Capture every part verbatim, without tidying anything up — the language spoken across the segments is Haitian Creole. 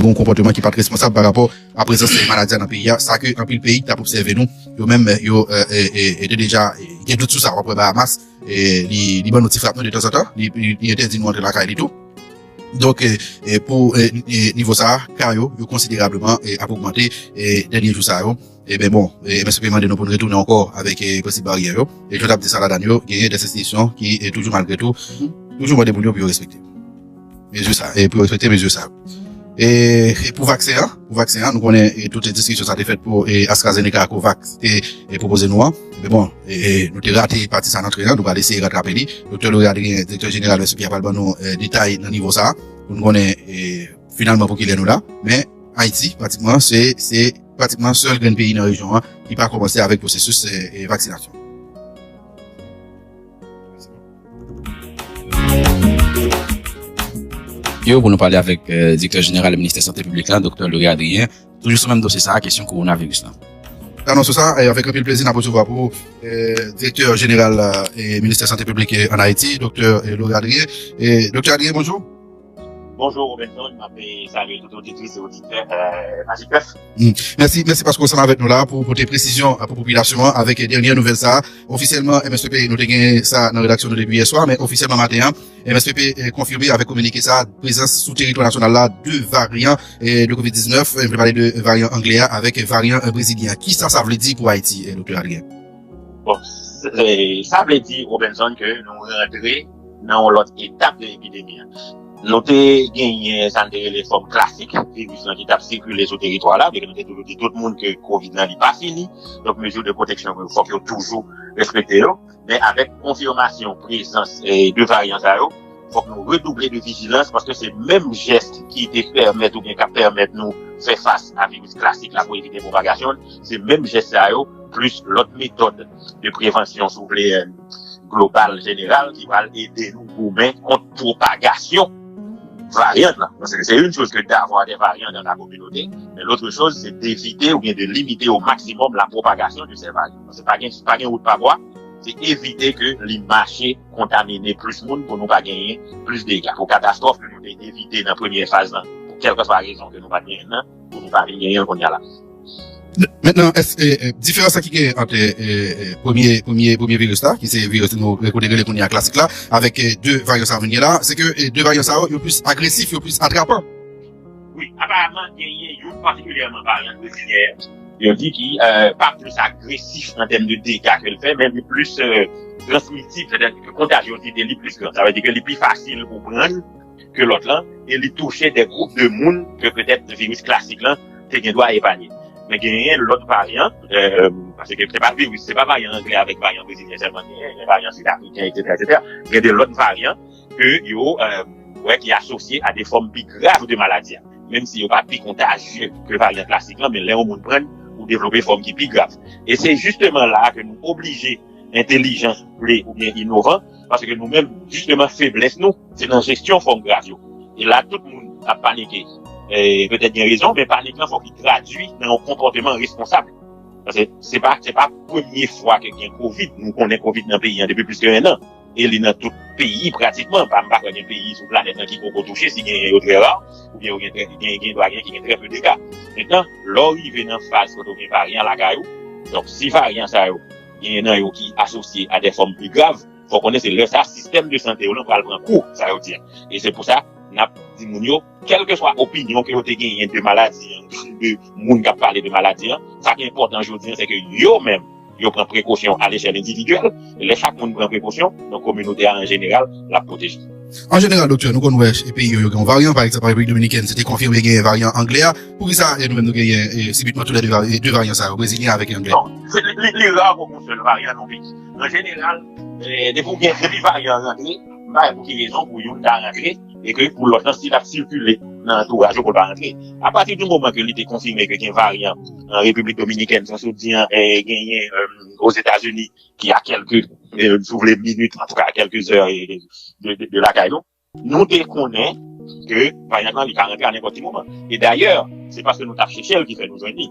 Gen yon konpòteman ki pa t responsab pa rapò a prezans maladi a nan peyi a, sa ke anpil peyi k t ap obsève nou, yo menm, yo, e, e, e, e te deja, e, gen dout sou sa. W ap wè Bahamas, e, li, li ban nou ti frap nou de tanzantan, li, li, li entèdi nou antre lakay li tou. Donk, e, e, pou, e, e, nivo sa a, ka yo, yo konsiderableman, e, ap ogmante, e, dènye jou sa yo. Eben bon, e, M S P P mande nou pou n retounen ankò avèk, e, prensip baryè yo. E jan w t ap di sa ladan yo, genyen de enstitisyon ki, e, toujou malgre tou, toujou mande moun yo pou yo respekte mezi sa, e, pou yo respekte mezi sa yo. E, e pou vaksen an, pou vaksen an, nou konnen, e, tout diskisyon sa te fèt pou, e, AstraZeneca, COVAX te, e, pwopoze nou an. Men bon, e, e, nou te rate pati sa nan tren an, nou pral eseye ratrape li. Doktè Laury Adrien, direktè jeneral M S P P, pral ban nou, e, detay nan nivo sa a, pou nou konnen, e, finalman pou kilè nou la. Men Ayiti, pratikman, se, se pratikman sèl grenn peyi nan rejyon an ki pa kòmanse avèk pwosesis, e, e, vaksinasyon. Yo, pou nou pale avèk, e, direktè jeneral Ministè Sante Piblik la, doktè Laury Adrien, toujou sou menm dosye sa a, kesyon kowonaviris la. Anons sa, e, avèk anpil plezi, n ap resevwa pou, e, direktè jeneral, e, Ministè Sante Piblik, e, ann Ayiti, doktè, e, Laury Adrien. E, doktè Adrien, bonjou. Bonjou, Robenson. M ap, e, salye tout oditris e oditè, e, Magik F M. Mm. Mèsi, mèsi paske w ansanm avèk nou la pou pote presizyon, e, pou popilasyon an avèk, e, dènye nouvèl sa a. Ofisyèlman, M S P P, nou te gen sa nan redaksyon nou depi yè swa, men ofisyèlman maten an, M S P P, e, konfime avèk kominike sa a, prezans sou teritwa nasyonal la de varyan, e, de kovid diznèf, e, m vle pale de varyan anglè a avèk varyan, e, brezilyen an. Kisa sa vle di pou Ayiti, e, doktè Adrien? Bon, s-, e, sa vle di, Robenson, ke nou rantre nan yon lòt etap de epidemi an. Nou te genyen sa n te rele fòm klasik viris lan ki t ap sikile sou teritwa la, byenke nou te toujou di tout moun ke kovid lan li pa fini, donk mezi de pwoteksyon yo fòk yo toujou respekte yo. Men avèk konfimasyon prezans, e, de varyan sa yo, fòk nou redouble de vijilans, paske se menm jès ki te pèmèt oubyen k ap pèmèt nou fè fas a viris klasik la pou evite pwopagasyon l, se menm jès sa yo, plis lòt metòd de prevansyon, si w vle, e, global, jeneral, ki pral ede nou goumen kont pwopagasyon varyan lan. Paske se yon choz ke davwa de varyan dans la communauté, men lòt choz, se devite oubyen de limite au maximum la propagation de ces variants. Paske pa gen, pa gen wout pa bwa, se evite ke li mache kontamine plis moun pou nou pa genyen plis dega. Pou katastwòf ke nou te evite nan premyè faz lan, pou kèlkeswa rezon ke nou pa t genyen nan, pou nou pa vin genyen l kounye a la. Mentnan, èske, e, e, diferans sa ki gen ant, e, e, e, premye, premye, premye viris la, ki se viris nou kote rele kounye a klasik la, avèk, e, de varyan sa yo vin gen la, se ke, e, de varyan sa yo, yo plis agresif, yo plis atrapan. Wi, aparamman, genyen youn patikilyèman, varyan brezilyen an, yo di ki, e, pa plis agresif an tèm de dega ke l fè, men li plis, e, transmisib, sètadi ke kontajyozite li plis gran. Sa vle di ke li pi fasil pou pran l ke lòt lan, e li touche de gwoup de moun ke petèt viris klasik lan te gen dwa epanye. Men genyen lòt varyan, e, paske se pa viris, se pa varyan anglè avèk varyan brezilyen sèlman genyen, gen varyan sidafriken, etsetera, etsetera. Gen de lòt varyan ke yo, e, wè ki asosye a de fòm pi grav de maladi a. Menm si yo pa pi kontajye ke varyan klasik lan, men lè yon moun pran l, ou devlope fòm ki pi grav. E se jisteman la ke nou oblije entelijan, vle oubyen inovan, paske nou menm, jisteman, feblès nou, se nan jesyon fòm grav yo. E la, tout moun ap panike, e petèt gen rezon, men panik lan fòk li tradui nan yon konpòteman responsab. Paske se pa, se pa premye fwa ke gen kovid. Nou konnen kovid nan peyi an depi plis ke en an. E li nan tout peyi pratikman. Pa, m pa kwè gen peyi sou planèt lan ki poko touche, si genyen yo trè ra, oubyen yo gen trè, gen, gen dwa gen ki gen trè pe de ka. Mentnan, lè w rive nan faz kote w gen varyan lakay ou, donk si varyan sa yo, genyen nan yo ki asosye a de fòm pi grav, fò w konnen se lè sa sistèm de sante w lan pral pran kou, sa yo di an. E se pou sa, n ap di moun yo, kèlkeswa opinyon ke yo te genyen de maladi an, de moun k ap pale de maladi an, sa ki enpòtan jodi an, se ke yo menm, yo pran prekosyon a lechèl endividyèl. E lè chak moun pran prekosyon, donk kominote a an jeneral, l ap pwoteje. An jeneral, doktè, nou konn wè, e, peyi yo, yo gen yon varyan. Pa egzanp, an Repiblik Dominikèn, se te konfime genyen varyan anglè a. Poukisa, e, nou menm nou genyen, e, sibitman toulède va-, e, de varyan sa yo, brezilyen avèk anglè? Bon, se, li, li, li ra pou gon sèl varyan nan yon peyi. An jeneral, e, depi w gen, depi varyan an rantre, m pa wè pou ki rezon pou youn ta rantre e ke pou lòt lan si l ap sikile nan antouraj ou pou l pa rantre. Apati di moman ke li te konfime ke gen varyan an Repiblik Dominikèn, jan w di an, e, genyen, e, Ozetazini, ki a kèlke, e, si w vle, minit, antouka, a kèlke zè, e, de, de, de lakay nou, nou te konnen ke varyant lan, li ka rantre a nenpòt ki moman. E dayè, se paske nou t ap chèche l ki fè nou jwenn li.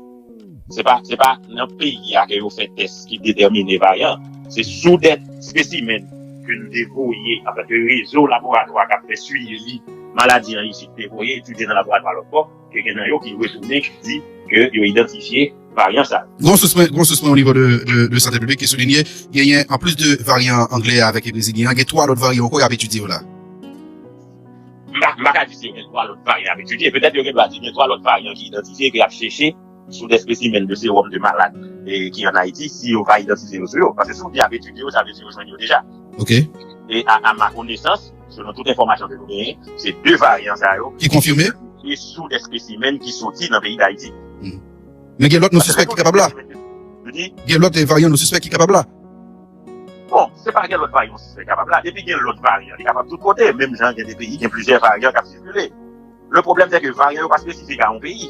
Se pa, se pa nan peyi a ke yo fè tès ki detèmine varyan. Se sou de espesimen ke nou te voye, anfen, ke rezo laboratwa k ap fè swivi maladi an isit te voye etidye nan laboratwa lòt bò. ke gen nan yo ki retounen, ki di ke yo idantifye varyan sa. Gwo sous mwen, gwo sous mwen o nivo de, de, de sante piblik ki soulinye, genyen, anplis de varyan anglè avèk brezilyen an, gen twa lòt varyan ankò y ap etidye yo la. M pa, m pa ka di si yo gen twa lòt varyan y ap etidye. Petèt yo gen dwa di gen twa lòt varyan ki idantifye, ke y ap chèche sou de spesimen de sewòm de malad e ki ann Ayiti, si yo pa idantifye yo sou yo. Paske si w di y ap etidye yo, sa vle di yo jwenn yo deja. Ok. E a, a ma konesans, selon tout enfòmasyon ke nou genyen, se de varyan sa yo ki konfime e sou de spesimen ki soti nan peyi Dayiti. Hmm. Men gen lòt nou sispèk ki kapab la. Gen lòt, eh, varyan nou sispèk ki kapab la. Bon, se pa gen lòt varyan sispèk kapab la. Depi gen lòt varyan, li kapab tout kote. Menm jan gen de peyi, gen plizyè varyan k ap sikile. Le pwoblèm, se ke varyan yo pa espesifik a yon peyi.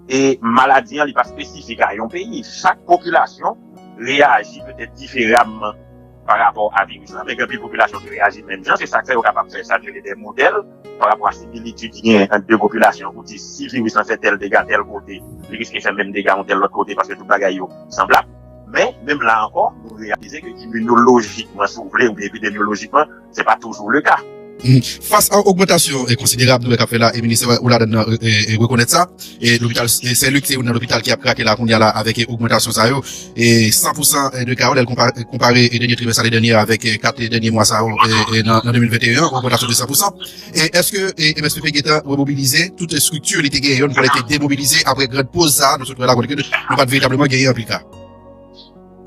E maladi an, li pa espesifik a yon peyi. Chak popilasyon reyaji petèt diferaman pa rapò a viris la. Men gen anpil popilasyon ki reyaji menm jan. Se sa k fè yo kapab fè sa k rele de modèl pa rapò a similitid ki genyen ant de popilasyon. Pou di si viris lan fè tèl dega tèl kote, li riske fè menm dega yon tèl lòt kote paske tout bagay yo sanblab. Men, menm la ankò, nou reyalize ke iminolojikman, si w vle, oubyen epidemyolojikman, se pa toujou le ka. Mhm. Fas a ogmantasyon, eh, konsiderab nou wè k ap fè la, e ministè ou ladan nan, eh, eh, rekonèt sa. E lopital, eh, Sen Lik se youn nan lopital ki ap krake la kounye a la avèk, eh, ogmantasyon sa yo. E san pou san de ka yo, lè l konpa-, konpare, eh, dènye trimès ane dènye avèk, eh, kat dènye mwa sa yo, eh, eh, nan, nan de mil venteyen an, ogmantasyon de san pou san. E èske, eh, M S P P gentan remobilize tout estrikti li te genyen yo, nou konnen te demobilize apre gran poz sa a, nou sot wè la kote ke nou pa t veritableman genyen anpil ka?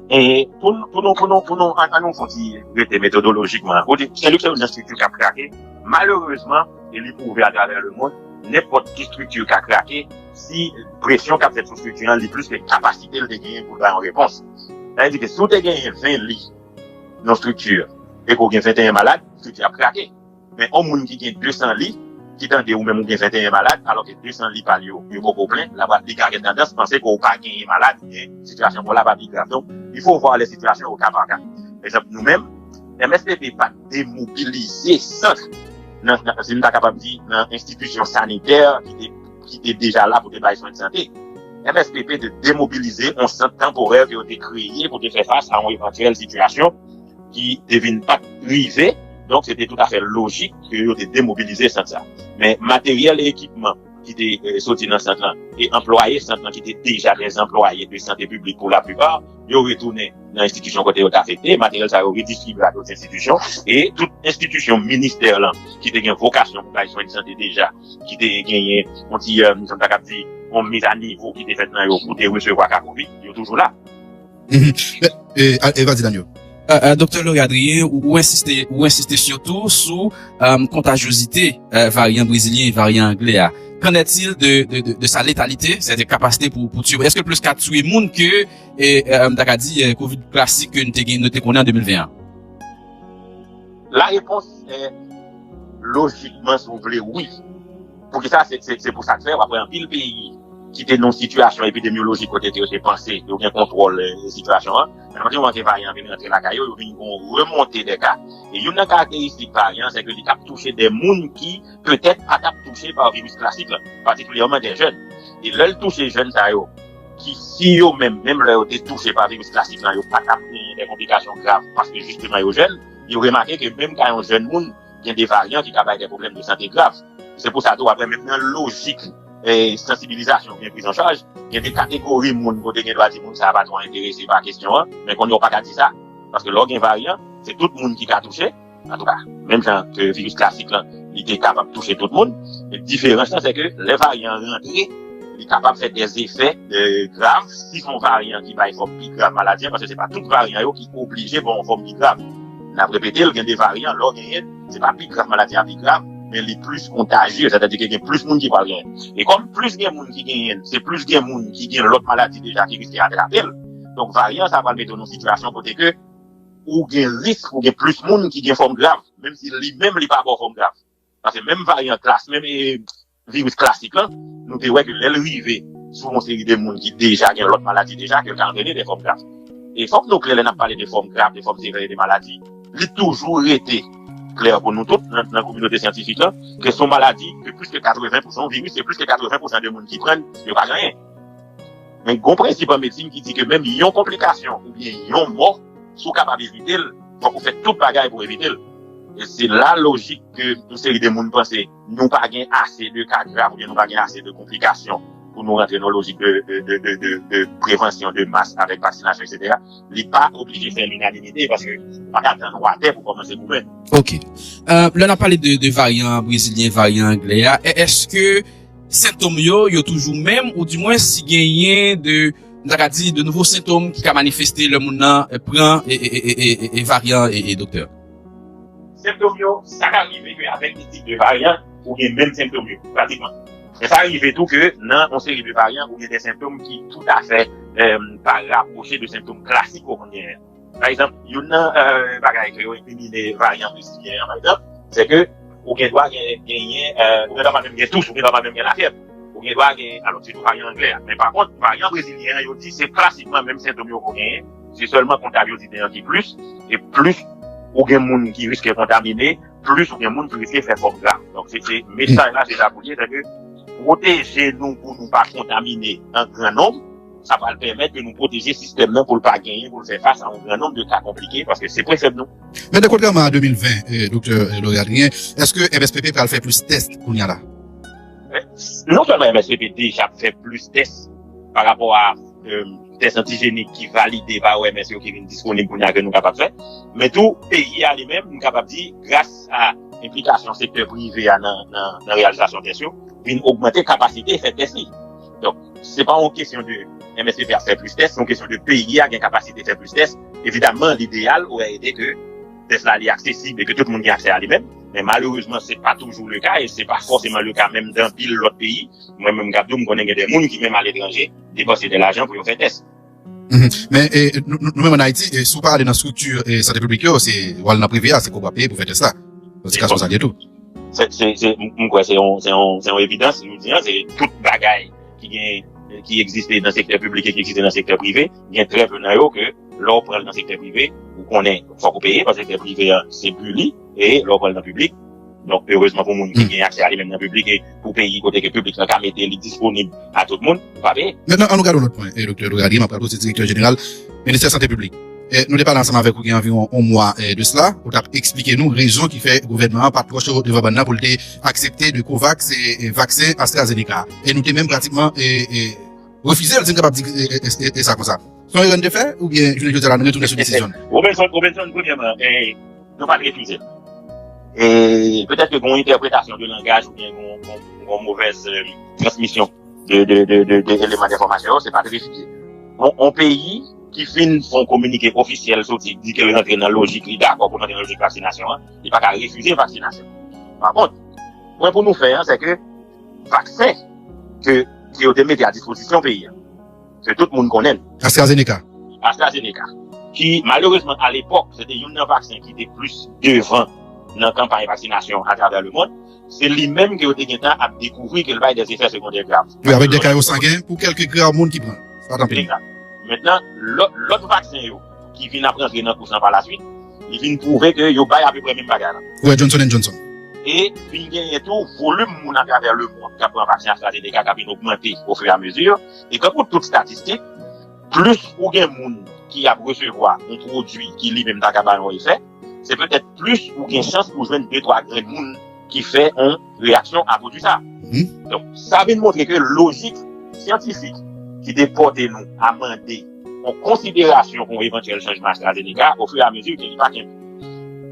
E pou, pou nou, pou nou, pou nou, an, an nou fon ti rete metodolojikman. Ou di, Sen Lik se youn nan estrikti k ap krake. Malerezman, e li pwouve atravè lemonn, nenpòt ki estrikti ka krake si presyon k ap fèt sou estrikti an, li plis ke kapasite l te genyen pou l bay yon repons. Sa vle di ke si w te genyen ven li nan estrikti, e ke w gen venteyen malad, estrikti ap krake. Men yon moun ki gen de san li, ki tande ou menm ou gen venteyen malad, alò ke de san li pa l yo, yo poko plen, l ap, li ka gen tandans panse ke w pa genyen malad, oubyen sitiyasyon pa w la pa pi grav. Donk, il faut voir les situations au cas par cas. Pa egzanp, nou menm, M S P P pa t demobilize sant nan, nan, si m ta kapab di, nan enstitisyon sanitè ki te, ki te deja la pou te bay swen de sante. M S P P te demobilize yon sant tanporè ke yo te kreye pou te fè fas a yon evantyèl sitiyasyon ki te vin pa t rive. Donk, se te toutafè lojik ke yo te demobilize sant sa. Men materyèl e ekipman ki te, eh, soti nan sant lan e anplwaye sant lan ki te deja de anplwaye de sante piblik pou laplipa, yo retounen nan enstitisyon kote yo te afekte. Materyèl sa yo redistribye a dòt enstitisyon e tout enstitisyon ministè lan ki te gen vokasyon pou bay swen de sante deja, ki te genyen yon ti, eh, jan m ta kab di, yon miz a nivo ki te fèt nan yo pou te resevwa ka kovid, yo toujou la. Mhm. E, e, e, vas-y, Daniel. Euh, euh, Doktè Laurent Adrien, ou, ou ensiste, ou ensiste sitou sou, euh, kontajyozite, euh, varyan brezilyen e varyan anglè a. Qu'en est-il de, de, de, de sa létalité, sètadi kapasite pou, pou tiye? Èske l plis ka tiye moun ke, e, euh, m ta ka di, euh, kovid klasik ke nou te gen, nou te konnen an de mil ven an? La repons est, lojikman, si w vle, wi. Poukisa? Se, se, se pou sa k fè, w ap wè anpil peyi ki te nan yon sitiyasyon epidemyolojik kote ke yo te panse yo gen kontwòl, eh, sitiyasyon an. Men apatir moman ke varyan an vin rantre lakay yo, yo vin gen yon remonte de ka. E youn nan karakteristik varyan an, se ke li t ap touche de moun ki petèt pa t ap touche pa viris klasik lan, patikilyèman de jèn. E lè l touche jèn sa yo, ki si yo menm, menm lè yo te touche pa viris klasik lan, yo pa t ap genyen de konplikasyon grav, paske jisteman yo jèn, yo remake ke menm ka yon jèn moun, gen de varyan ki ka bay de pwoblèm de sante grav. Se pou sa tou, w ap wè menm nan lojik, eh, sansibilizasyon oubyen priz an chaj, gen de kategori moun kote gen dwa di moun sa a pa twò enterese pa kesyon an, men kounye a w pa ka di sa. Paske lè w gen varyan, se tout moun ki ka touche, antouka, menm jan ke viris klasik lan, li te kapab touche tout moun. Men diferans lan, se ke lè varyan an rantre, li kapab fè de efè, eh, grav. Si se yon varyan ki bay fòm pi grav maladi an, paske se pa tout varyan yo ki oblije ba w yon fòm pi grav. N ap repete l, gen de varyan, lè w genyen l, se pa pi grav maladi a pi grav, men li plis kontajye, sètadi ke gen plis moun ki pral genyen. E kòm plis gen moun ki genyen l, se plis gen moun ki gen lòt maladi deja ki riske atrape l. Donk, varyan sa a pral mete w nan yon sitiyasyon kote ke ou gen risk, ou gen plis moun ki gen fòm grav, menm si li menm li pa ba w fòm grav. Paske menm varyan klas, menm, eh, viris klasik lan, nou te wè ke lè l rive sou yon seri de moun ki deja gen lòt maladi deja, ke l ka antrene de fòm grav. E fòk nou klè lè n ap pale de fòm grav, de fòm sevè, de maladi, li toujou rete klè pou nou tout nan, nan kominote syantifik lan, ke se yon maladi ke plis ke katreven pousan, yon viris, se plis ke katreven pousan de moun ki pran l, yo pa gen anyen. Men gen yon prensip an medsin ki di ke menm yon konplikasyon oubyen yon mò, si w kapab evite l, fòk ou fè tout bagay pou evite l. E se la lojik ke yon seri de moun panse nou pa gen ase de ka grav oubyen nou pa gen ase de konplikasyon pou nou rantre nan lojik de, de, de, de, de, de prevansyon de mas avèk vaksinasyon, etsetera. Li pa oblije fè linanimite paske ou pa ka tann watè pou kòmanse goumen. Ok. Euh, lè n ap pale de, de varyan brezilyen, varyan anglè a, e- èske sentòm yo, yo toujou menm, ou dimwen si genyen de, m ta ka di, de nouvo sentòm ki ka manifeste lè moun nan eh, pran e, e, e, e, e, e varyan e, e doktè? Sentòm yo, sa ka rive ke avèk de tip de varyan, ou gen menm sentòm yo, pratikman. Men sa rive tou ke nan yon seri de varyan, ou gen de sentòm ki toutafè eh, pa rapwoche de sentòm klasik ou konn genyen. Pa egzanp, youn nan eh, bagay ke yo enkrimine varyan brezilyen an, pa egzanp, se ke ou gen dwa gen- genyen, eh, ou gen dwa pa menm gen tous, ou gen dwa pa menm gen lafyèv. Ou gen dwa gen, alò, sitou varyan anglè a. Men pa kont, varyan brezilyen an, yo di se pratikman menm sentòm yo ko genyen, se sèlman kontazyozite an ki plis, e plis ou gen moun ki riske kontamine, plis ou gen moun ki riske fè fòm grav. Donk, se, se mesaj la, se sa pou l ye, se ke pwoteje nou pou nou pa kontamine an gran nonb, sa pral pèmèt ke nou pwoteje sistèm nan pou l pa genyen, pou l fè fas a yon gran nonb de ka konplike, paske se prensip nou. Men de kontrèman a de mil ven, eh, doktè Laurent Adrien, èske M S P P pral fè plis tès kounye a la? Eh, Non sèlman M S P P deja ap fè plis tès pa rapò a eh, tès antijenik ki valide pa O M S yo ki vin disponib kounye a ke nou kapab fè, men tou peyi a li menm, m kapab di, gras a enplikasyon sektè prive a nan, nan, nan reyalizasyon tès yo, vin ogmante kapasite fè tès li. Donk, se pa yon kesyon de M S P P ap fè plis tès, se yon kesyon de peyi a gen kapasite fè plis tès. Evidamman, lideyal ora ete ke tès la li aksesib e ke tout moun gen aksè a li menm. Men malerezman, se pa toujou le ka e se pa fòseman le ka menm nan anpil lòt peyi. Mwen menm, m ap di w, m konnen gen de moun ki menm aletranje depanse de lajan pou yo fè tès. Men eh, nou nou menm ann Ayiti, eh, si w pa ale nan estrikti eh, sante piblik yo, se w al nan prive a, se kòb w ap peye pou fè tès la. Nan ti ka sa l ye tou. Se, se, se, m m kwè se yon, se yon, se yon evidans, jodi a, se tout bagay ki gen, ki egziste nan sektè piblik e ki egziste nan sektè prive, gen trè pe nan yo ke lè w pran l nan sektè prive, ou konnen fòk ou peye, paske sektè prive a, se bi li, e lè w pran l nan piblik, donk, erezman pou moun ki gen aksè a li menm nan piblik, e pou peyi kote ke piblik lan ka mete li disponib a tout moun, ou pa peye. Mentnan, ann nou gade yon lòt pwen, eh, doktè Laurent Adrien, m ap pral poze direktè jeneral Ministè Sante Piblik. Eh, nou te pale ansanm avèk ou gen anviwon yon mwa eh, de sela, ou t ap eksplike nou rezon ki fè gouvènman an pa t twò cho devan bann nan pou l te aksepte de COVAX e, e vaksen AstraZeneca. E nou te menm pratikman e, e, refize l, si n kapab di e, e, e, e sa konsa. Se yon erè n te fè, oubyen jounen jodi a la nou retounen sou desizyon n? Robenson, Robenson, premyèman, eh, nou pa t refize l. E petèt ke gen yon entèpretasyon de langaj oubyen gen yon, gen yon, gen yon movèz eh, transmisyon de, de, de, de, de eleman denfòmasyon yo, se pa t refize. Yon, yon peyi ki fin fè yon kominike ofisyèl soti, di ke l rantre nan lojik, li dakò pou l rantre nan lojik vaksinasyon an, li pa ka refize vaksinasyon. Pa kont, pwen pou nou fè an, se ke vaksen ke, ke yo te mete a dispozisyon peyi an, ke tout moun konnen l. AstraZeneca. AstraZeneca. Ki, malerezman, alepòk, se te youn nan vaksen ki te plis devan nan kanpay vaksinasyon atravè lemonn. Se li menm ke yo te gentan ap dekouvri ke l bay de efè segondè grav. Wi, avèk de ka yo sangen pou kèlke gra moun ki pran. Sa pa t anpil. Egzak. Mentnan, lòt, lòt vaksen yo ki vin ap rantre nan kous lan pa la swit, li vin pwouve ke yo bay apeprè menm bagay la. Wi, Johnson and Johnson. E vin genyen tou volim moun atravè lemonn k ap pran vaksen AstraZeneca k ap vin ogmante ofiramezi. E kankou tout estatistik, plis ou gen moun ki ap resevwa yon pwodui ki li menm ta ka bay yon efè, se petèt plis ou gen chans pou jwenn de twa grenn moun ki fè yon reyaksyon a pwodui sa. Donk, sa vin montre ke lojik syantifik ki te pòte nou a mande yon konsiderasyon pou yon evantyèl chanjman AstraZeneca, ofiramezi ke li pa kenbe.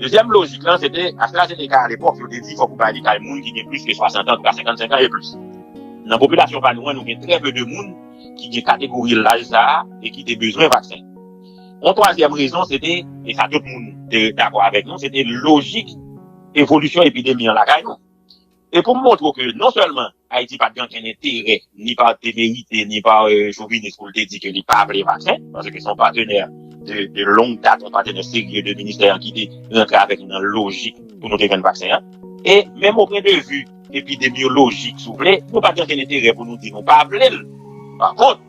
Dezyèm lojik lan, se te AstraZeneca alepòk, yo te di fòk ou bay li kay moun ki gen plis ke swasant an, antouka senkannsenk an e plis. Nan popilasyon pa nou an, nou gen trè pe de moun ki gen kategori laj sa a e ki te bezwen vaksen. Yon twazyèm rezon, se te, e sa tout moun te dakò avèk nou, se te lojik evolisyon epidemi an lakay nou. E pou m montre w ke non sèlman Ayiti pa t gen okenn enterè, ni pa te merite, ni pa eh, chovinis pou l te di ke li pa vle vaksen, paske se yon patenè de, de long dat, yon patenè serye de ministè an ki te rantre avèk nou nan lojik pou nou te jwenn vaksen an. E menm o pwen de vi epidemyolojik, si w vle, nou pa t gen okenn enterè pou nou di nou pa vle l. Pa kont,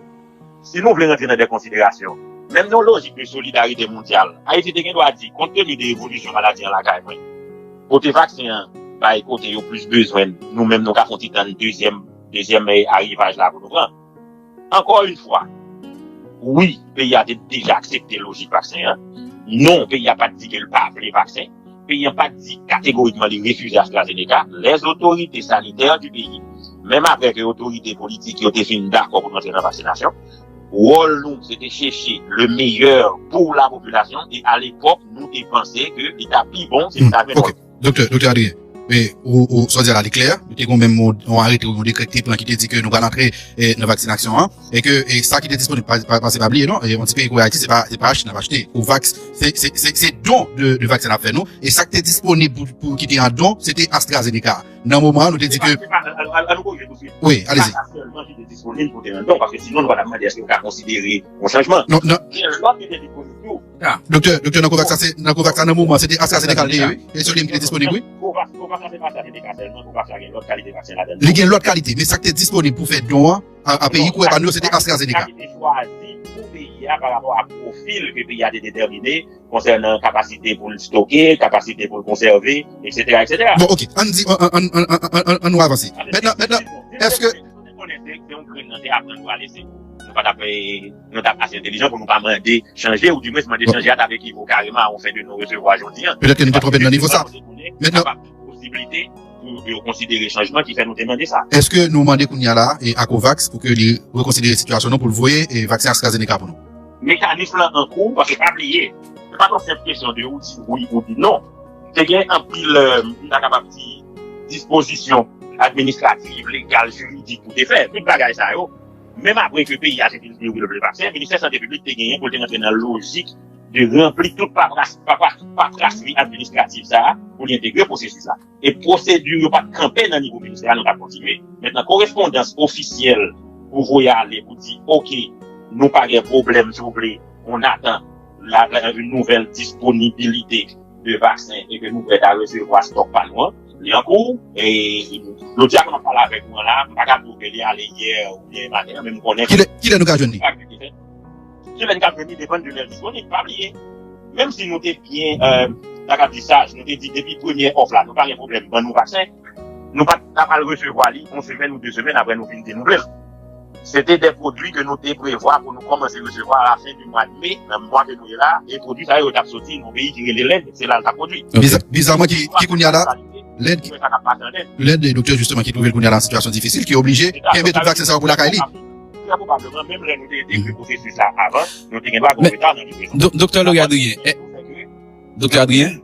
si nou vle rantre nan de konsiderasyon, menm nan yon lojik de solidarite mondyal, Ayiti te gen dwa di, kont teni de evolisyon maladi an lakay mwen, kote vaksen an bay kote yo plis bezwen l, nou menm nou ka fè yon ti tann dezyèm, dezyèm eh, arivaj la pou nou pran. Ankò yon fwa, wi, peyi a te deja aksepte lojik vaksen an. Non, peyi a pa t di ke l pa vle vaksen. peyi an pa t di kategorikman li refize AstraZeneca, les autorités sanitaires du pays, menm apre ke otorite politik yo te fin dakò pou n antre nan vaksinasyon, wòl nou, se te chèche le meilleur pour la population, e alepòk, nou te panse ke li ta pi bon si n ta jwenn wòl. Doktè, Doktè Adrien, men ou, ou, sa w di a la, li klè, nou te gen menm yon, yon arete, yon dekrè ki te pran ki te di ke nou pral antre eh, nan vaksinasyon an, e ke eh, sa ki te disponib, pa, pa, pa, se pa bliye non, eh, yon ti peyi kou Ayiti, se pa, se pa achte n ap achte. COVAX, se, se, se, se don de, de vaksen n ap fè nou, e sa ki te disponib pou, pou ki te an don, se te AstraZeneca. Nan moman an, nou te di ke. An nou korije touswit. Wi, alezi. Se pa sa sèlman ki te disponib pou te an don, paske sinon nou pa t ap mande èske yo ka konsidere yon chanjman. Non, non. Gen lòt ki te disponib tou. Doktè, doktè, nan COVAX la, se, nan COVAX la, nan moman, se te AstraZeneca l te ye, wi. E se li menm ki te disponib, wi. COVAX, COVAX la, se pa AstraZeneca sèlman, COVAX la gen lòt kalite vaksen ladan l. Li gen lòt kalite, men sa k te disponib pou fè don an, a, a peyi kou pa nou yo, se te AstraZeneca. Sa ki te chwazi pou peyi a pa rapò a pwofil ke peyi a te detèmine konsènan kapasite pou l stoke, kapasite pou l konsève, etsetera, etsetera. Bon, ok, ann di, ann, ann, ann, ann, ann, ann nou avanse. Mentnan, mentnan, èske. Konnen se, se yon grenn nan te aprann pale, se, nou pa t ap, eh, nou t ap ase entelijan pou nou pa mande chanje, ou dimwens mande chanje a t ap ekivo kareman a yon fen de non resevwa jodi an. Petèt ke nou te twonpe nan nivo sa. Mentnan. Posibilite pou yo konsidere chanjman ki fè nou te mande sa. Èske nou mande kounye a la, eh, a COVAX pou ke li rekonsidere sitiyasyon nou, pou l voye, eh, vaksen AstraZeneca pou nou? Mekanis lan an kou, paske pa bliye, se pa t yon senp kesyon de ou di wi ou di non. Te gen anpil, eh, m ta kapab di, dispozisyon administrativ, legal, jiridik pou te fè. Tout bagay sa yo, menm apre ke peyi a te fin devlope vaksen, Ministè Sante Piblik te genyen pou l te rantre nan lojik de ranpli tout papras, papras, paprasri administratif sa a pou li entegre pwosesis la. E pwosediri yo pa t kanpe nan nivo ministè a, nou t ap kontinye. Mentnan, korespondans ofisyèl pou voye ale, pou di, oke, nou pa gen pwoblèm, si w vle, on attend la, la, une nouvelle disponibilité de vaksen e ke nou prèt a resevwa stòk pa nou an. Li an kou, e jodi a ke m ap pale avèk nou an la, m pa ka di w ke li ale yè oubyen maten an, men m konnen ke. Kilè, kilè nou ka jwenn li? Kilè n ka jwenn li depann de lè l disponib, pa bliye. Menm si nou te byen, eh, ta ka di saj, nou te di depi premyè òf la, nou pa gen pwoblèm, ban nou vaksen, nou pa t ap al resevwa li yon semèn ou de semèn apre nou fin denouvle l. Se te de pwodui ke nou te prevwa pou nou kòmanse resevwa a la fen di mwa de me, nan mwa ke nou ye la, e pwodui sa yo t ap soti nan yon peyi ki rele Lend, se la l t ap pwodui. Biza-, bizarman, ki, ki kounye a la, Lend, Lend, e doktè, jisteman, ki twouve l kounye a la nan sitiyasyon difisil, ki oblije kenbe tout vaksen sa yo pou lakay li. Trè pwobableman, menm lè nou te entegre pwosesis la avan, nou te gen dwa gen yon reta nan livreson. Doktè Lory Adrien, Doktè Adrien,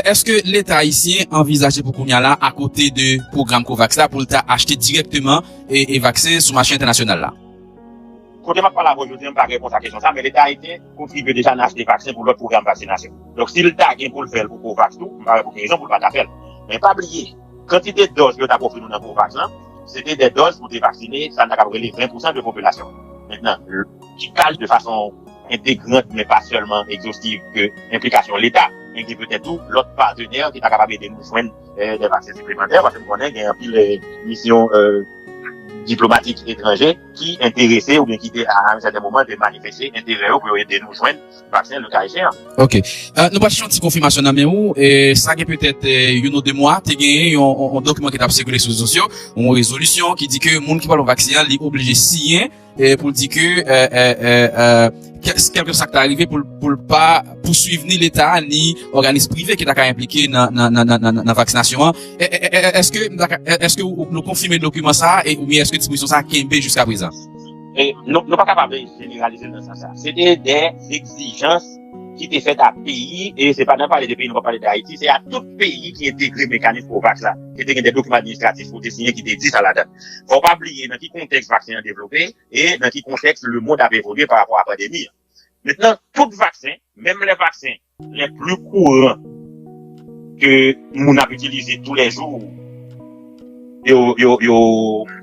èske Leta ayisyen anvizaje pou kounye a la, akote de pwogram COVAX la, pou l ta achte dirèkteman e, e vaksen sou mache entènasyonal la? Kote m ap pale avè w jodi a, m pa reponn a kesyon sa, men Leta ayisyen kontribye deja nan achte vaksen pou lòt pwogram vaksinasyon. Donk, si l ta gen pou l fè l pou COVAX tou, m pa wè pou ki rezon pou l pa ta fè l. Men pa bliye, kantite dòz yo t ap ofri nou nan COVAX lan, se te de dòz pou te vaksine sa n ta kab rele ven pousan de popilasyon. Mentnan, ki kal de fason entegrant, men pa sèlman egzostiv, ke enplikasyon Leta, men gen petèt tou lòt patenè ki ta kapab ede nou jwenn, eh, de vaksen siplemantè, paske m konnen gen anpil, eh, misyon, eh, diplomatik etranje ki enterese oubyen ki te, a yon sèten moman, te manifeste enterè yo pou yo ede nou jwenn vaksen, le ka echeyan. Ok. Eh, nou pral chèche yon ti konfimasyon nan men ou. E sa gen petèt, eh, youn ou de mwa, te genyen yon, yon, yon dokiman ki t ap sikile sou rezo sosyo, yon rezolisyon ki di ke moun ki pral pran vaksen an, li oblije siyen eh, pou l di ke, eh, eh, eh, eh, kè-, kèlkeswa sa k ta rive, pou l, pou l pa pouswiv ni Leta, ni òganis prive ki ta ka enplike nan, nan, nan, nan, nan, nan vaksinasyon an. Eh, eh, eh, eh, èske, èske ou, nou konfime dokiman sa a, e, oubyen èske dispozisyon sa a kenbe jiskaprezan? E, nou, nou pa kapab jeneralize l nan sans sa. Se te de egzijans ki te fèt a peyi, e se pa nan pale de peyi, nou pa pale de Ayiti, se a tout peyi ki entegre mekanis COVAX la, ki te gen de dokiman administratif pou te siyen ki te di sa ladan. Fò w pa bliye nan ki kontèks vaksen an devlope, e nan ki kontèks lemonn ap evolye pa rapò a pandemi an. Mentnan, tout vaksen, menm lè vaksen les plus courants ke moun ap itilize toulèjou, yo, yo, yo,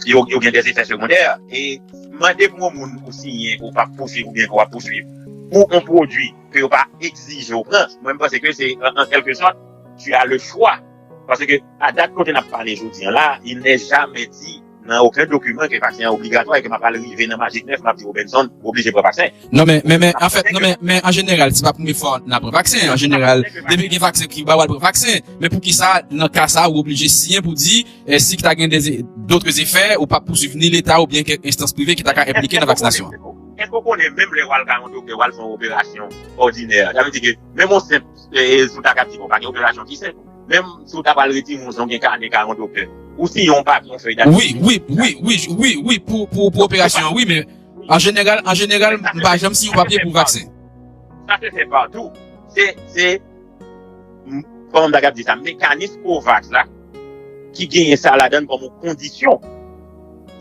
yo, yo gen de efè segondè. E mande pou yon moun ou siyen, ou p ap pouswiv oubyen ke w ap pouswiv, pou yon pwodui ke yo pa egzije w pran, mwen, m panse ke se, an, an kèlke sòt, tu as le choix. Paske a dat kote n ap pale jodi an la, il n'est jamais dit nan okenn dokiman ke vaksen an obligatwa e ke m ap al rive nan Majik nèf, m ap di Robinson, ou oblije pran vaksen. Non, men, men, men, anfèt, non, men, men, an jeneral, se pa premye fwa n ap pran vaksen. An jeneral, depi gen vaksen ki ba w al pran vaksen. Men poukisa, nan ka sa, ou oblije siyen pou di, eh, si ta gen de, dòt efè, ou p ap pouswiv ni Leta oubyen kèk enstans prive ki ta ka enplike nan vaksinasyon an? Èske w konnen menm lè w al ka yon doktè, w al fè yon operasyon òdinè, sa vle di ke menm yon senp, e, si w ta ka di, bon, pa gen operasyon ki senp, menm si w ta pral retire yon zong, gen kanè ka yon doktè, ou siyen yon papye, yon fèy dati. Wi, wi, wi, wi, wi, wi, pou, pou, pou operasyon, wi, men an jeneral, an jeneral, m pa janm siyen yon papye pou vaksen. Sa se fè patou. Se, se, m- kòman m ta kab di sa, mekanis COVAX la, ki genyen sa ladan l kòm yon kondisyon.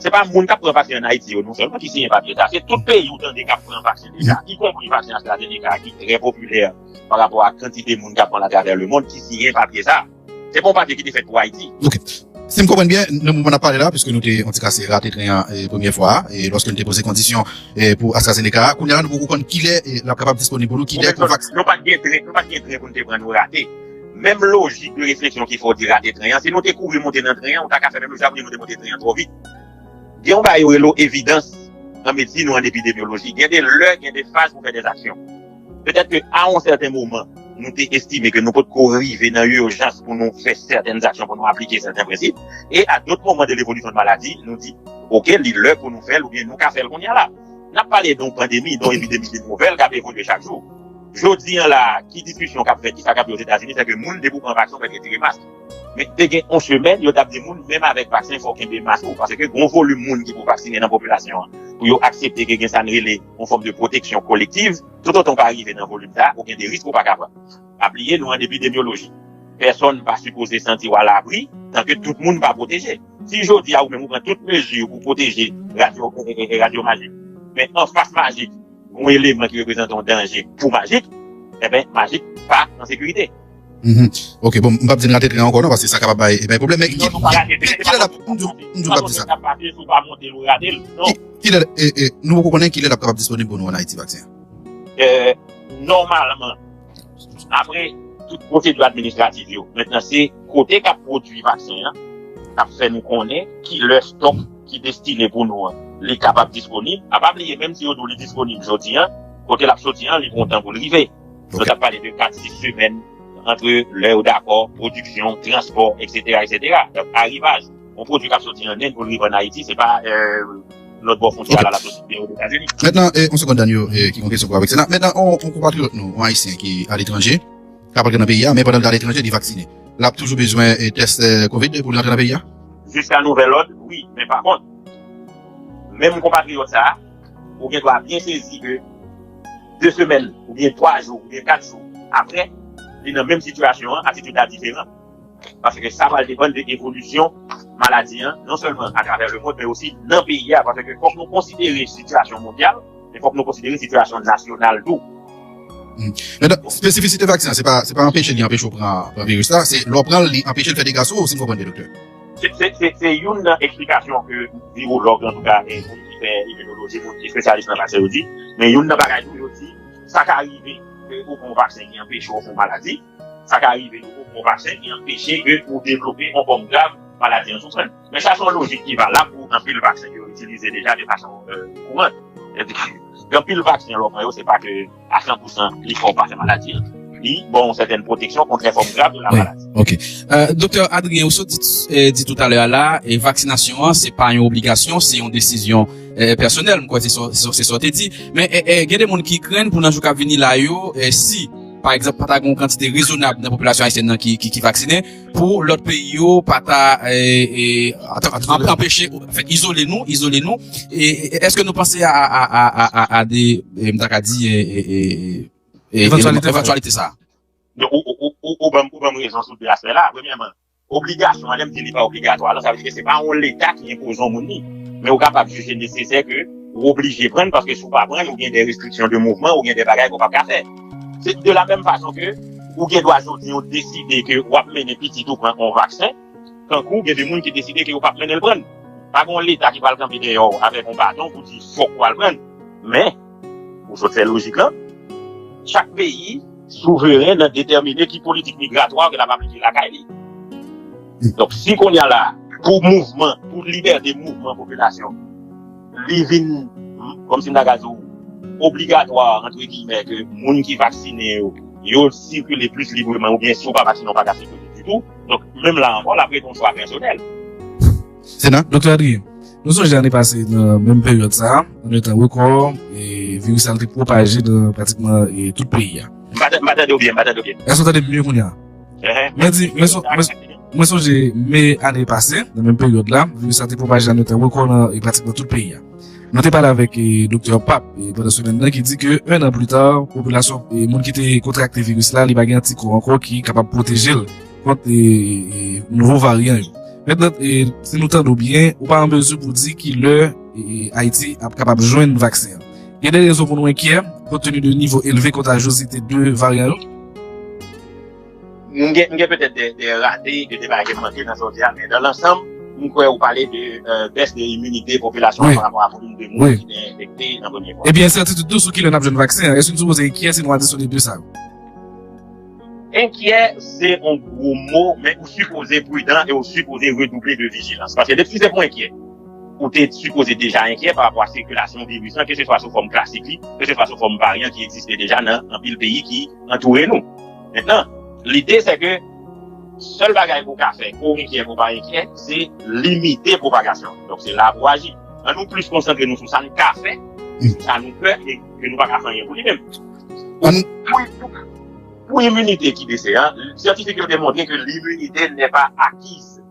Se pa moun k ap pran vaksen ann Ayiti yo non sèlman ki siyen papye sa, se tout peyi ou tande k ap pran vaksen deja, ikonpri vaksen AstraZeneca a ki trè popilè pa rapò a kantite moun k ap pran l atravè lemonn ki siyen papye sa. Se pa yon papye ki te fèt pou Ayiti. Ok. Si m konprann byen, nan moman n ap pale la, piske nou te yon ti kase rate tren an, e, premyè fwa a, e lòske n te poze kondisyon, e, pou AstraZeneca a, kounye a la nou poko konn kilè, e, l ap kapab disponib pou nou, kilè COVAX. Nou pa t gen tren, nou pa t gen tren pou n te pran, nou rate. Menm lojik de refleksyon ki fè w di rate tren an, si nou te kouri monte nan tren an, ou ta ka fè menm jan pou nou te monte tren an twò vit. Gen yon bagay yo rele evidans an medsin ou an epidemyoloji. Gen de lè, gen de faz pou fè de aksyon. Petèt ke a yon sèten moman, nou te estime ke nou potko rive nan ijans pou nou fè sètèn aksyon, pou nou aplike sèten prensip, e a dòt moman de levolisyon de maladi, nou di, oke, li lè pou nou fè l, oubyen nou ka fè l kounye a la. N ap pale de yon pandemi, de yon epidemi de nouvèl k ap evolye chak jou. Jodi an la, ki diskisyon k ap fèt, ki sa k ap ye Ozetazini, se ke moun, depi w pran vaksen, w mèt retire mask. Men te gen yon semèn, yo t ap di moun, menm avèk vaksen, fò w kenbe mask ou, paske gen yon volim moun ki pou vaksinen nan popilasyon an, pou yo aksepte ke gen sa n rele yon fòm de pwoteksyon kolektiv, toutotan w pa rive nan volim sa a, ou gen de risk ou pa ka pran. Pa bliye, nou an epidemyoloji. Pèsonn pa sipoze santi w alabri tanke tout moun pa pwoteje. Si jodi a ou menm ou pran tout mezi pou pwoteje radyo, e, e, e, radyo Majik, men anfas Majik, yon eleman ki reprezante yon danje pou Majik, enben, Majik pa an sekirite. Mhm. Ok, bon, m p ap di n rate tren an ankò non, paske sa kapab bay, e, bay pwoblèm, men ki, ki, ki lè l ap, m di w, m di w m p ap di sa. Ki, kilè, e, e, nou poko konnen kilè l ap kapab disponib pou nou ann Ayiti, vaksen an? E, nòmalman, apre tout pwosedi administratif yo, mentnan se kote k ap pwodui vaksen an, k ap fè nou konnen kilè stòk ki destine pou nou an, li kapab disponib. A pa bliye, menm si yo di w li disponib jodi an, kote l ap soti an, li pran tan pou l rive. Nou t ap pale de kat, sis semèn antre lè yo dakò, pwodiksyon, transpò, etsetera, etsetera. Donk, arivaj, yon pwodui k ap soti an End pou l rive ann Ayiti, se pa, e, lòt bò fwontyè a la, l ap soti byen Ozetazini. Mentnan, e, yon segonn, Daniel, e, ki gon kesyon pou avèk sena. Mentnan, yon, yon konpatriyòt nou, yon Ayisyen ki aletranje, k ap rantre nan peyi a, men pandan l t aletranje, li vaksinen. L ap toujou bezwen, e, tès, e, kovid pou li rantre nan peyi a? Jiska nouvèl òd, wi. Men pa kont, menm konpatriyòt sa a, ou gen dwa byen sezi ke de semèn, oubyen twa jou, oubyen kat jou apre, li nan menm sitiyasyon an, atitid la diferan. Paske sa pral depann de evolisyon maladi an, non sèlman atravè lemonn, men osi nan peyi a, paske fòk nou konsidere sitiyasyon mondyal, men fòk nou konsidere sitiyasyon nasyonal tou. Hmm. Men donk, espesifisite vaksen an, se pa, se pa anpeche li anpeche w pran, pran viris la, se lè w pran l, li anpeche l fè dega sou ou, si m konprann byen, doktè. Se, se, se, se youn nan eksplikasyon ke viwològ, antouka, e, moun ki fè imenoloji, moun ki espesyalis nan vaksen yo di, men youn nan bagay tou, yo di, sa ka rive ke ou pran yon vaksen ki anpeche w fè yon maladi, sa ka rive tou ou pran yon vaksen ki anpeche ke ou devlope yon fòm grav maladi an sou pran. Men sa se yon lojik ki valab pou anpil vaksen ke yo itilize deja de fason, e, kourant. Epi, gen anpil vaksen lè w pran yo, se pa ke a san pou san li fè w pa fè maladi an. Li ba w yon sètèn pwoteksyon kont lè fòm grav de la maladi. Wi, ok. E, Doktè Adrien, ou sot di, e, di toutalè a la, e vaksinasyon an, se pa yon obligasyon, se yon desizyon, e, pèsonèl. M kwè se sa, se sa, se sa w te di. Men, e, e, gen de moun ki krenn pou nan jou k ap vini la yo, e, si pa egzanp, pa ta gen yon kantite rezonab nan popilasyon ayisyèn nan ki, ki, ki vaksinen, pou lòt peyi yo pa ta, e, e, anpeche, anfèt, izole nou, izole nou. E, e, èske nou panse a, a, a, a, a, a de, e, m ta ka di, e, e, e, e, evantyalite sa a? Ou, ou, ou, ou, ou ban m, ou ban m rezon sou de aspè la. Premyèman, obligasyon an, lè m di li pa obligatwa, la, sa vle di ke se pa yon leta ki enpoze yon moun li. Men ou kapab jije nesesè ke ou oblije pran l, paske si w pa pran l, ou gen de restriksyon de mouvman, ou gen de bagay ke w p ap ka fè. Se de la menm fason ke ou gen dwa jodi a deside ke w ap mennen pitit ou pran yon vaksen, tankou gen de moun ki deside ke yo p ap mennen l pran l. Pa gen yon leta ki pral kanpe dèyè w avèk yon baton pou di fòk w al pran l. Men, ou sot fè lojik lan, chak peyi souveren nan detèmine ki politik migratwa ke l ap aplike lakay li. Donk, si kounye a la, pou mouvman, pou libète mouvman popilasyon, li vin, kòmsi m ta ka di w, obligatwa, antre giyimè, ke moun ki vaksinen yo, yo sikile plis libreman, oubyen si w pa vaksinen, w pa ka sikile ditou. Donk, menm la ankò, l ap rete yon chwa pèsonèl. Sena? Doktè Adrien, Nou sonje ane pase nan menm peryòd sa a, nan yon tan rekò, e viris la te pwopaje nan pratikman e tout peyi a. M pa tande w byen, m pa tande w byen. Èske w tande m mye kounye a? Mwen di, mwen sonje me ane pase, nan menm peryòd la, viris la te pwopaje nan yon tan rekò nan e pratikman tout peyi a. Nou te pale avèk e, doktè Pap e, pandan semèn nan ki di ke en an pli ta, popilasyon e, moun ki te kontrakte viris la, li pa gen antikò ankò ki kapab pwoteje l kont e, e, nouvo varyan yo. Mentnan, e, si nou tande w byen, ou pa an mezi pou di ki lè e, Ayiti ap kapab jwenn vaksen an. Gen de rezon pou nou enkyè, kont teni de nivo elve kontajozite de varyan yo? M gen, m gen petèt de, de rate, de, de bagay ke m manke nan sa w di a, men dan lansanm, m kwè ou pale de euh, bès de iminite popilasyon an pa rapò a volim de moun ki te enfekte nan premye fwa. Ebyen, ensètitid tou sou kilè n ap jwenn vaksen an. Èske n sipoze enkyè si nou adisyone de sa yo? Enkyè, se yon gwo mo, men ou sipoze pridan e ou sipoze redouble de vijilans. Paske depi se pou enkyè, ou te sipoze deja enkyè pa rapò a sikilasyon viris lan, keseswa sou fòm klasik li, keseswa sou fòm varyan ki egziste deja nan anpil peyi ki antoure nou. Mentnan, lide se ke sèl bagay ke w ka fè, ke w enkyè, ke w pa enkyè, se limite pwopagasyon. Donk se la pou aji. Ann nou plis konsantre nou sou sa n ka fè, sa nou pè e ke nou pa ka fè anyen pou li menm. Pou, pou, pou iminite ki dese a, syantifik yo demontre ke l'imunité n'est pas acquise.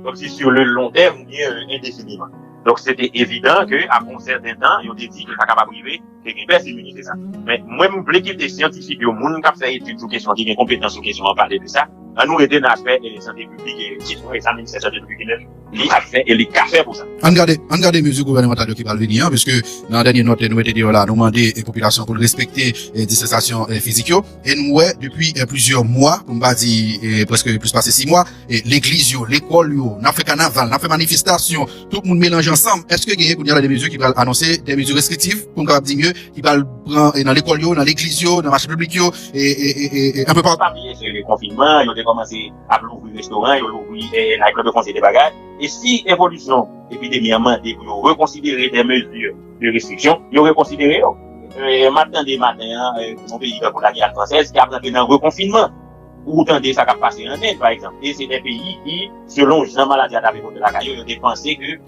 Donk se sur le long terme oubyen endefiniman. Donk se te evidan ke apre yon sèten tan, yo te di ke sa kapab rive, te gen bès iminite sa. Men mwen m vle kite syantifik yo, moun k ap fè etid sou kesyon an, ki gen konpetans sou kesyon an, pale de sa. Ann nou rete nan aspè e, sante piblik e etid nou, e sa ministè sante piblik li menm li ap fè e li ka fè pou sa. Ann gade, ann gade mezi gouvènemantal yo ki pral vini an, piske nan dènye nòt nou mete deyò la, nou mande e popilasyon pou l respekte e distansasyon e fizik yo. E nou wè depi e plizyè mwa, pou m pa di e prèske plis pase sis mwa, e legliz yo, lekòl yo, n ap fè kanaval, n ap fè manifestasyon, tout moun melanje ansanm. Èske genyen kounye a la de mezi ki pral anonse, de mezi restriktif, pou m kapab di mye, ki pral pran e nan lekòl yo, nan legliz yo, nan mache piblik yo, e, e, e, e, e un peu partout? Pa bliye, se le konfinman, yo te kòmanse ap louvri restoran, yo louvri e, night club, yo fè yon seri de bagay. E si evolisyon epidemi an mande pou yo rekonsidere de mezi de restriksyon, yo rekonsidere yo. E, m ap tande maten an, e, yon peyi tankou Lagiyàn fransèz ki ap rantre nan rekonfinman. Ou tande sa k ap pase an End, pa egzanp. E se de peyi ki, selon jan maladi a t ap evoliye lakay yo, yo te panse ke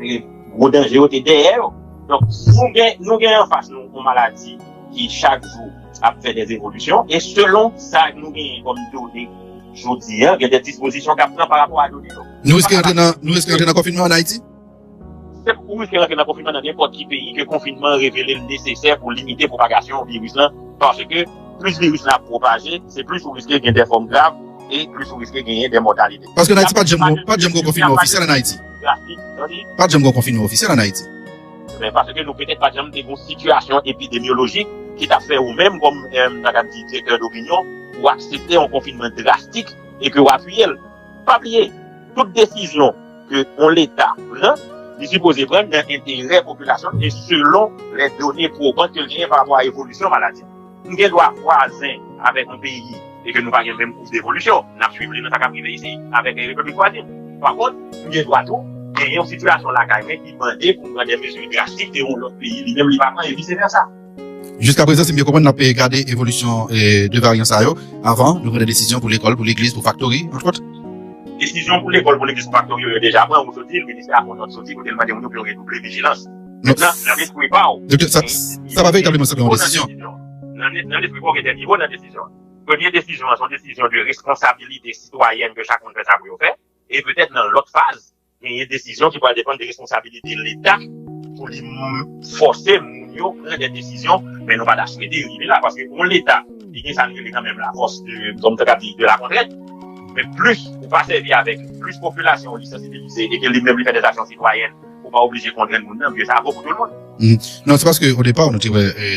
e, gwo danje yo te dèyè yo. Donk, nou gen, nou gen anfas nou yon maladi ki chak jou ap fè de evolisyon. E selon sa nou genyen kòm done jodi a, gen de dispozisyon k ap pran pa rapò a done yo. Nou riske rantre nan, nou riske rantre nan konfinman an Ayiti? Se ou riske rantre nan konfinman nan nenpòt ki peyi ke konfinman an revele l nesesè pou limite pwopagasyon viris lan, paske plis viris lan ap pwopaje, se plis ou riske gen de fòm grav e plis ou riske genyen de mòtalite. Paske an Ayiti pa t janm gen, pa t janm gen konfinman ofisyèl an Ayiti. Pa t janm gen konfinman ofisyèl an Ayiti. Men paske nou petèt pa t janm te gen yon sitiyasyon epidemyolojik ki t ap fè ou menm kòm, e, n ta ka di direktè dopinyon, ou aksepte yon konfinman drastik e ke w apiye l. Pa bliye, tout desizyon ke yon leta pran, li sipoze pran nan enterè popilasyon e selon lè done pwoban ke l genyen pa rapò a evolisyon maladi. M gen dwa vwazen avèk yon peyi e ke nou pa gen menm kous devolisyon. N ap swiv li nan sa k ap rive isi avèk Repiblik Vwazin. Pa kont, m gen dwa tou genyen yon sitiyasyon lakay mwen ki mande pou m pran de mezi drastik ke yon lòt peyi li menm li pa pran e vise vèsa. Jiskaprezan, si m byen konprann, n ap gade evolisyon e, de varyan sa yo avan nou pran de desizyon pou lekòl, pou legliz, pou faktori, antwòt. Desizyon pou lekòl, pou legliz, pou faktori yo, yo deja pran, ou soti, ministè a pran nòt soti kote l mande moun yo pou yo redouble vijilans. Mentnan, nan lespri pa w, Doktè, sa, sa pa veritableman sanble yon desizyon. Nan, nan lespri pa w, gen de nivo nan desizyon. Premye desizyon an, se yon desizyon de responsabilite sitwayèn ke chak moun fè sa pou yo fè. E petèt nan lòt faz, genyen desizyon ki pral depann de responsabilite Leta pou li fòse moun yo pran de desizyon, men nou pa ta swete rive la, paske yon Leta, li gen sa n rele kanmenm la force de, kòm sa ka di, de la contrainte, men plis ou pa sèvi avèk, plis popilasyon ou li sansibilize e ke li menm li fè de aksyon sitwayèn, ou pa oblije kontrenn moun nan, byen sa bon pou tout moun. Non, se paske o depa nou te wè e,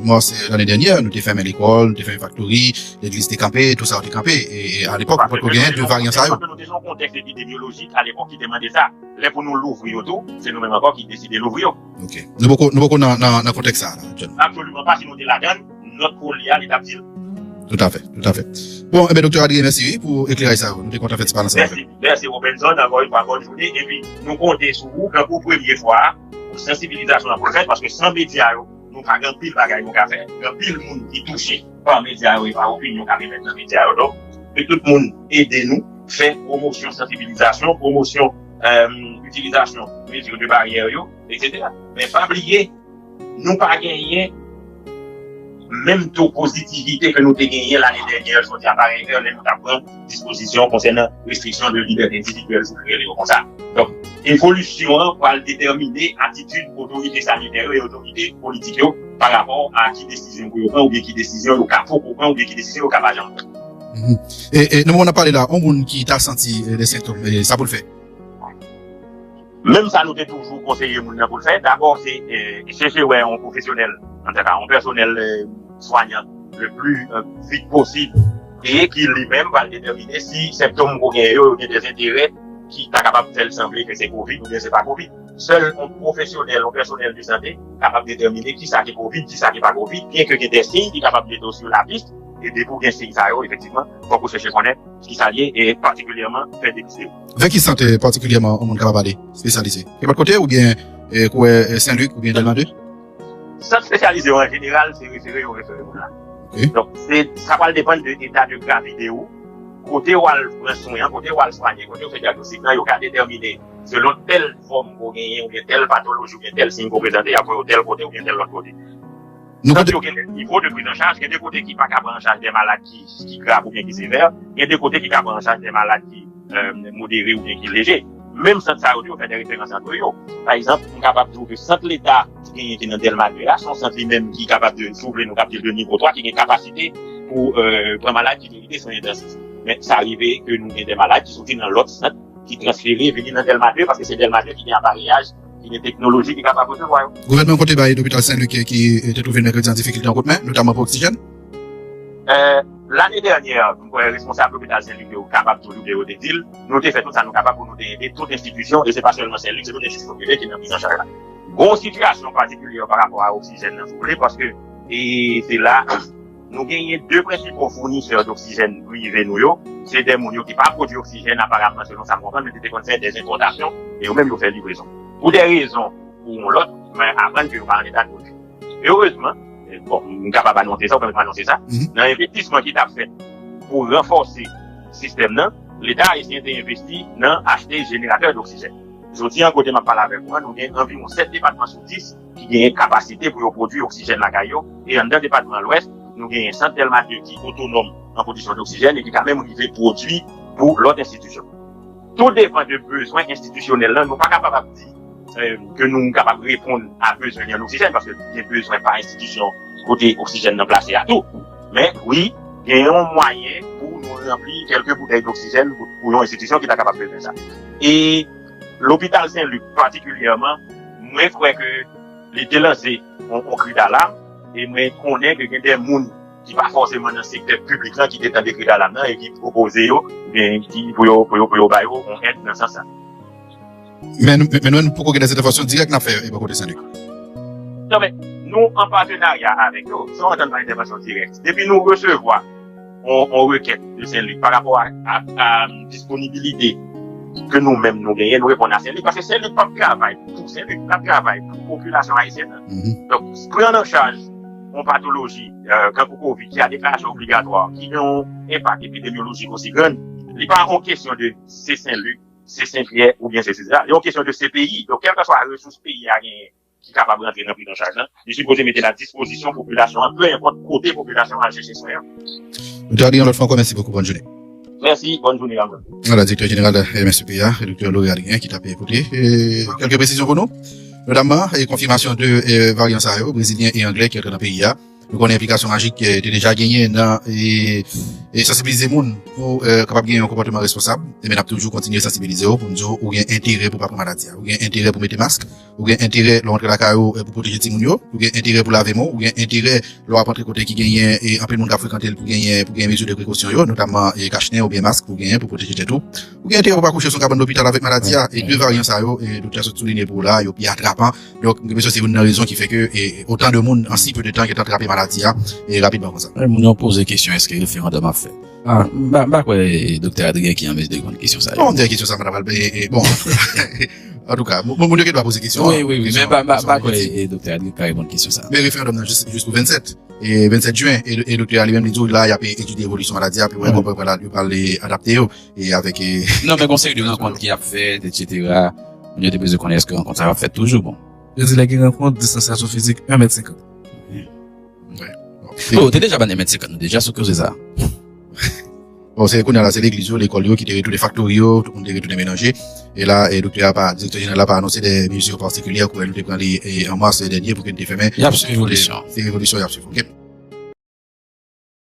mas lane dènyè, nou te fèmen lekòl, nou te fèmen faktori, legliz te kanpe, tou sa yo te kanpe. E, e alepòk, nou potko genyen de varyan sa yo. Paske nou te nan yon kontèks epidemyolojik alepòk ki te mande sa. Lè pou nou louvri yo tou, se nou menm ankò ki deside louvri yo. Ok. Nou poko, nou poko nan, nan, nan kontèks sa a la, John. Absoliman pa, si nou te ladan l, nòt pou li a, li t ap di l. Toutafè, toutafè. Bon, enben, Doktè Adrien, mèsi wi pou ekleraj sa yo. Nou te kontan fè ti pale ansanm avè w. Mèsi, mèsi Robinson, ankò yon fwa, bòn jounen. Epi, nou konte sou ou, kankou premye fwa a, pou sansibilizasyon an pou l fèt, paske san medya yo, nou pa gen anpil bagay nou ka fè. Gen anpil moun ki touche pa medya yo e pa opinyon k ap emèt nan medya yo. Donk, ke tout moun ede nou fè pwomosyon sansibilizasyon, pwomosyon euh, itilizasyon mezi de baryè yo, etsetera. Men pa bliye, nou pa genyen menm to pozitivite ke nou te genyen lane dènyè, jodi a parèy, lè nou t ap pran dispozisyon konsènan restriksyon de libète endividyèl, si nou rele yo konsa. Donk, evolisyon an pral detèmine atitid otorite sanitè yo e otorite politik yo pa rapò a ki desizyon pou yo pran, oubyen ki desizyon yo ka poko pran, oubyen ki desizyon yo ka pa janm pran. Mhm. E, e nan moman n ap pale la, yon moun ki ta santi eh, de sentòm, eh, sa pou l fè? Menm sa nou te toujou konseye moun nan pou l fè, dabò se eh, chèche wè yon pwofesyonèl, antaka yon pèsonèl eh, swanyan le pli eh, vit posib e ki li menm pral detèmine si sentòm ou genyen yo, yo gen de enterè ki ta kapab fè l sanble ke se kovid oubyen se pa kovid. Sèl yon pwofesyonèl, yon pèsonèl de sante kapab detèmine kisa ki kovid, kisa ki pa kovid, byen ke gen de siy ki kapab mete w sou lapis, e depi w gen siy sa yo, efektivman, fòk ou chèche konnen kisa l ye, e patikilyèman fè depiste w. Vè ki sante patikilyèman yon moun kapab ale, espesyalize? Nenpòt kote oubyen eh, kwè eh, Sen Lik oubyen Dèlma de? Sant espesyalize yo an jeneral, se refere yo refere moun la. Ok. Donk, se, sa pral depann de eta de gravite ou, kote w al pran swen an, kote w al swanye, kote w fè dyagnostik lan, yo ka detèmine selon tèl fòm ke w genyen, oubyen tèl patoloji, oubyen tèl siy ke w prezante, y ap voye w tèl kote oubyen tèl lòt kote. Nou Sant kote, yo gen de nivo de priz an chaj, gen de kote ki pa ka pran an chaj de malad ki, ki grav oubyen ki sevè, gen de kote ki ka pran an chaj de malad ki eh, modere oubyen ki leje. Menm sant sa yo tou, yo fè de referans ant yo. Pa egzanp, m kapab di w ke sant Leta ki genyen ki nan Dèlma de a, se yon sant li menm ki kapab de, si w vle, nou kab di l de nivo twa, ki gen kapasite pou eh, pran malad ki merite swen entansif. Men sa rive ke nou gen de malad ki soti nan lòt sant ki transfere vini nan Dèlma de, paske se Dèlma de ki gen apareyaj, ki gen teknoloji ki kapab resevwa yo. Gouvènman konte bay lopital Sen Lik ki eh, te twouve l mèkredi an difikilte an kout men, notamman pou oksijèn? Eh, lane dènyè, m kwè responsab lopital Sen Lik yo kapab toujou de yo te di l, nou te fè tout sa nou kapab pou nou te ede tout enstitisyon, e se pa sèlman Sen Lik, se tout enstitisyon prive ki nan priz an chaj la. Gon sitiyasyon patikilyè pa rapò a oksijèn nan, si w vle, paske e se la nou genyen de prensipal founisè doksijèn prive nou yo, se de moun yo ki pa pwodui oksijèn, aparamman, selon sa m konprann, men ki te konn fè de enpòtasyon, e yo menm yo fè livrezon. Pou de rezon ou yon lòt, mwen aprann ke yo pa an eta de pwodui. Erezman, e, bon, m kapab anonse sa, ou pèmèt m anonse sa, Mhm. nan envestisman ki t ap fèt pou ranfòse sistèm nan, Leta ayisyen te envesti nan achte jeneratè doksijèn. Jodi an, kote m ap pale avèk ou an, nou gen anviwon sèt depatman sou dis ki genyen kapasite pou yo pwodui oksijèn lakay yo, e anndan depatman Lwès, nou genyen sant Dèlma de ki otonòm an pwodiksyon doksijèn e ki ka menm rive pwodui pou lòt enstitisyon. Tou depann de bezwen enstitisyonèl lan, nou pa kapab ap di eh, ke nou kapab reponn a bezwen li an oksijèn, paske gen bezwen pa enstitisyon kote oksijèn nan plase a tou. Men, wi, gen yon mwayen pou nou ranpli kèlke boutèy doksijèn pou, pou yon enstitisyon ki ta kapab bezwen sa. E lopital Sen Lik patikilyèman, mwen kwè ke li te lanse yon, yon kri dalam, e mwen konnen ke gen de moun ki pa fòseman nan sektè piblik lan ki te tande kri dalam nan e ki pwopoze yo, oubyen ki pou yo, pou yo, pou yo ba yo yon èd nan sans sa. Men, men nou menm poko gen de entèvansyon dirèk n ap fè e bò kote Sen Lik. Non, men, nou an patenarya avèk yo, sa w antann pa entèvansyon dirèk. Depi nou resevwa yon, yon rekèt de Sen Lik pa rapò a, a, a disponibilite ke nou menm nou genyen, nou reponn a Sen Lik, paske Sen Lik p ap travay pou Sen Lik, l ap travay pou popilasyon ayisyèn nan. Mhm. Donk, pran an chaj yon patoloji, eh, kankou kovid, ki a deklarasyon obligatwa, ki gen yon enpak epidemyolojik osi grann, li pa yon kesyon de se Sen Lik, se Sen Pyè oubyen se Sezam. Li yon kesyon de se peyi. Donk, kèlkeswa resous peyi a genyen ki kapab rantre nan priz an chaj lan, li sipoze mete l a dispozisyon popilasyon an, pe enpòt kote popilasyon an al chèche swen an. Doktè Adrien, yon lòt fwa ankò, mèsi bokou, bòn jounen. Mèsi, bòn jounen, Ramon. Vwala, direktè jeneral M S P P a, doktè Lauré Adrien, ki t ap pote eh, kèlke presizyon pou nou, notamman eh, konfimasyon de eh, varyan sa yo, brezilyen e anglè, ki antre nan peyi a. Nou konnen enplikasyon majik eh, te deja genyen nan eh, eh, sansibilize moun pou eh, kapab gen yon konpòteman responsab. E men n ap toujou kontinye sansibilize yo pou n di yo, ou gen enterè pou pa pran maladi a, ou gen enterè pou mete mask, ou gen enterè lè w antre lakay ou eh, pou pwoteje timoun yo, ou gen enterè pou lave men w, ou gen enterè lè w ap antre kote ki genyen eh, anpil moun k ap frekante l pou genyen, pou genyen mezi de prekosyon yo, notamman eh, kach nen oubyen mask pou genyen pou pwoteje tèt ou. Ou gen enterè pou pa kouche sou kabann lopital avèk maladi a, e de varyan sa yo, eh, doktè a sot soulinye pou ou la, yo pi atrapan. Donk, m gen enpresyon se youn nan rezon ki fè ke eh, otan de moun an si pe de tan gentan trape maladi a eh, rapidman konsa. Eh, moun yo poze kesyon, èske referandòm ap fèt? Ah, m pa, m pa kwè eh, doktè Adrien ki an mezi de reponn kesyon sa yo. Bon, m te kesyon sa, m ta pral, eh, eh, bon. Antouka, moun moun yo gen dwa poze kesyon. Wi, wi, wi. Men pa pa pa kwè e doktè Adric ka reponn kesyon sa. Men referandòm nan jis jis pou vennsèt e vennsèt jen, e e doktè a li menm li di w la y ap etidye evolisyon maladi a pou wè kòman pou yo pral adapte yo e avèk e Non, men gon seri de rankont ki ap fèt, etsetera. Moun yo te bezwen konnen èske rankont sa ap fèt toujou. Bon. Yo di lè gen rankont, distansyasyon fizik, en mèt senkant. Oh, te deja ban en mèt senkant nou deja sou koze sa. Bon, se kounye a la se legliz yo, lekòl yo ki te retounen, faktori yo, tout moun te retounen melanje. E la e doktè a pa direktè jeneral la pa anonse de mezi patikilyè pou nou te pran li e an mas dènye pou ke nou te fèmen. Y ap swiv evolisyon. Se evolisyon y ap swiv. Ok.